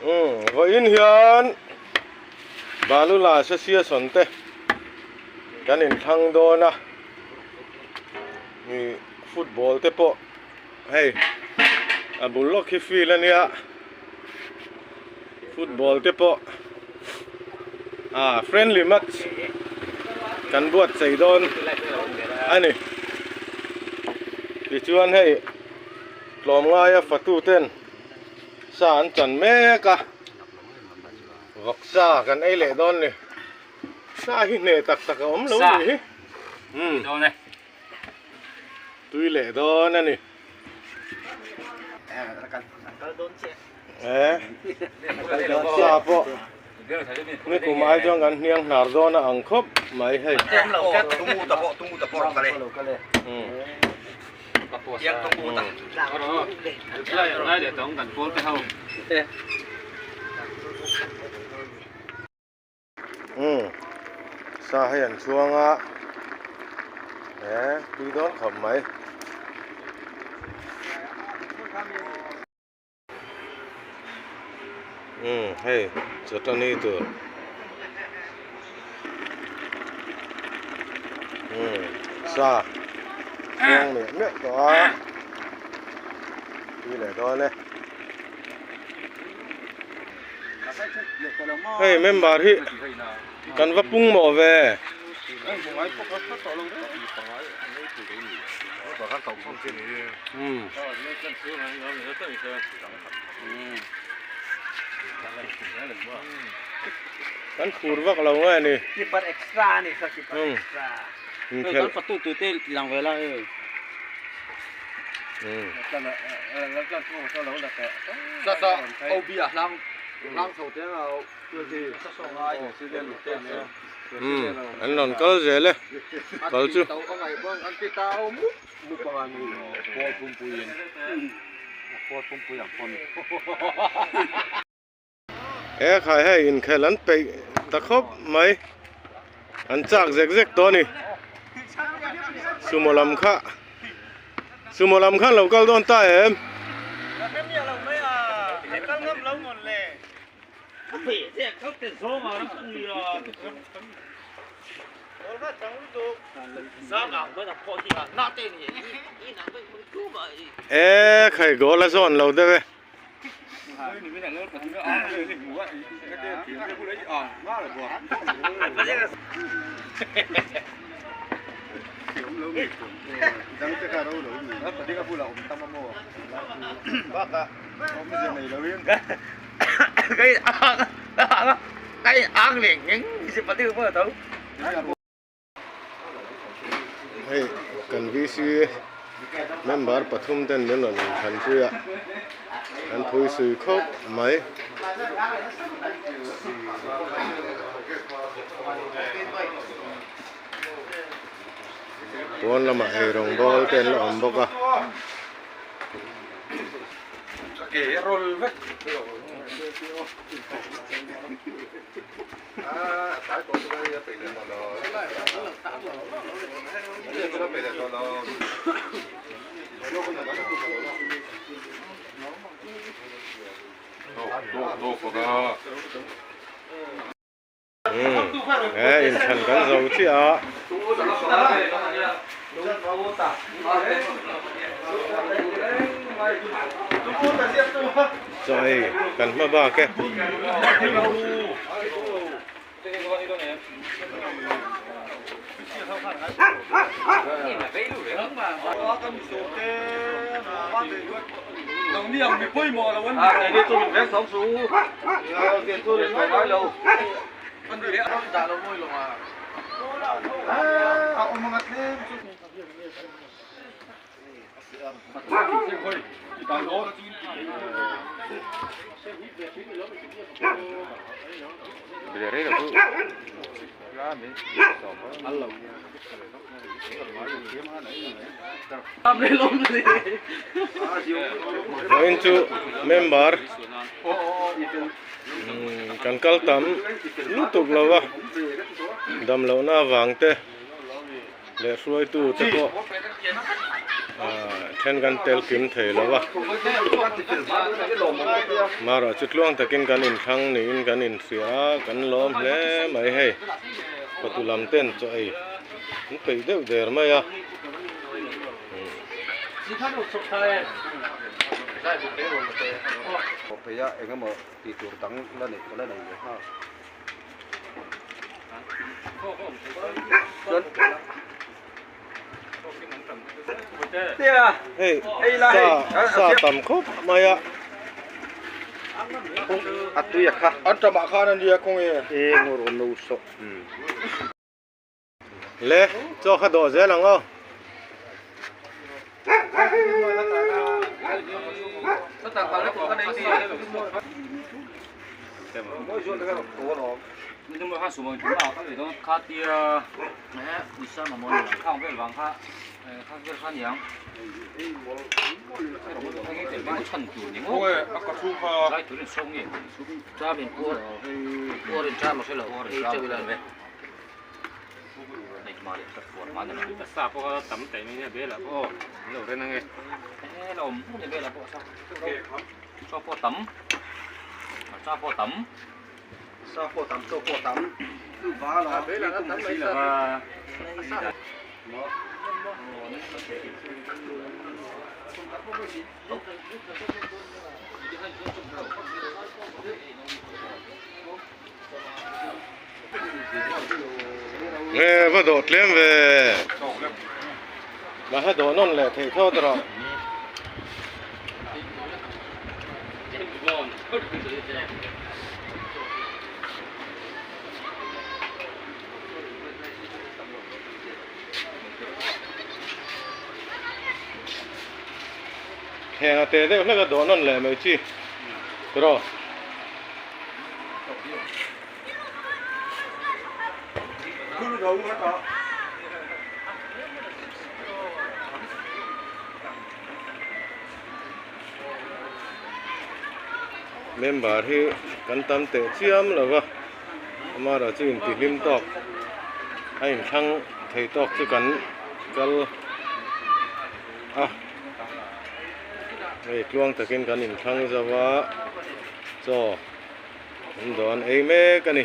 Umm vawiin hian Balula Association te kan inthlang dawn a, ih football te pawh hei a bul lawk hi field a nia, football te pawh ah friendly match kan buatsaih dawn a ni. Tichuan hei tlawmngaia fatu ten sa an chan mek a, vawksa kan ei leh dawn ni. Sa hi hneh tak tak a awm lo ni hi. Umm tui leh dawn a ni. Eh sa pawh nikum ai chuan kan hniang hnar dawn a ang khawp mai hei. Umm sa hei an chhuang a eh tui dawn khawp mai. Umm hei chawtani tur umm sa chhuang miah miah tawh a tui leh dawn e. Hei member hi kan va pung mawh ve. Kan phur vak lo nge ni. Inkhel. Umm an rawn kal zel e kal chu. He khai hei inkhel an peih ta khawp mai an chak zek zek tawh a ni sumo lam kha sumo lam khan lo kal dawn ta em. E khai goal a zawn lo deuh e. Hei kan VC member pathum ten min rawn inthlanpui a an phui sui khawp mai. Pawn lamah eirawng bawl te an la awm bawk a. He inthlan kan zo chiah a. Chaw ei kan hma bak e. Vawiin chu member kan kal tam lutuk lo va dam lohna avang te leh hruaitu te pawh. Then kan tel kim thei lo a, marawh chu tluang takin kan inthlang niin kan inhria a, kan lawm hle mai hei. Fatu lam ten chaw ei an peih deuh der mai a. Hei sa sa tam khawp mai a. A tui a kha. An tamah khan a nia kawng e. E ngawr awm lo sawh. Le chaw kha dawh zel ang aw. Sa pawh tam, chaw pawh tam. Nge va dawh tlem ve. Mahse dawh nawn leh theih tho tawh. Thleng a teh deuh hlek a dawh nawn leh mai chi tiraw. Member hi kan tam teh chiam lo va amaherawh chu intihlim tawk a inthlang thei tawk chu kan kal a hei tluang takin kan inthlang zo va chaw an dawn ei mek a ni.